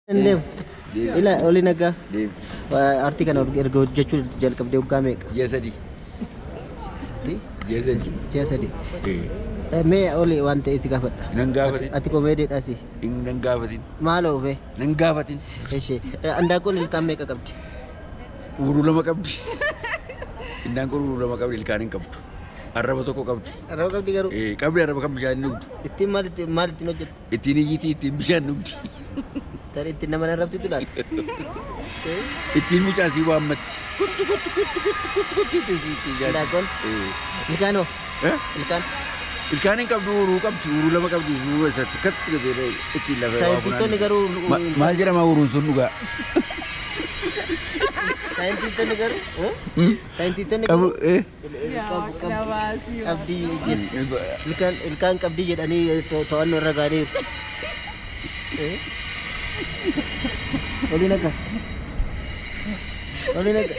Deemu. Ila oli nagaa. Deemu. Aartii kana erga hojjechuu jalqabdee waggaa meeqa? Ji'a 3. Sadii? Ji'a 3. Ji'a 3. Mee oli waan ta'e si gaafadha. Nan gaafatin. Ati komeediidhaasi. Nan gaafatin. Maaloo ofe? Nan gaafatin. Ishee andaaqoon ilkaan meeqa qabdi? Uuruu 2 qabdi. Indaanqoon uuruu 2 qabdi, ilkaan hin qabdu. Arraba tokko qabdi. Arraba qabdi garuu. Qabdi arraba kan bishaan dhugdu. Ittiin maal ittiin hojjette? Ittiin iyyitii, ittiin bishaan dhugdi. Tarii ittiin nama arrabsitu laata? Ittiin mucaasii waammatti. Kuttu kuttu kuttu kuttu kuttu kuttu ittiin jaatti. Indaanqoon? Ilkaan hoo? Ilkaan? Ilkaan hin qabdu, uuruu qabdi, uuruu 2 qabdi, uuruu isatti katti gatee ittiin lafa waa Saayintistoonni garuu Maal jedhama uuruun sun dhugaa? Saayintistoonni garuu saayintistoonni Qabu garuu qabdii ilkaan ilkaan qabdii jedhanii to'annoo irra ga'aniiru. Oli nagaa. Oli nagaa.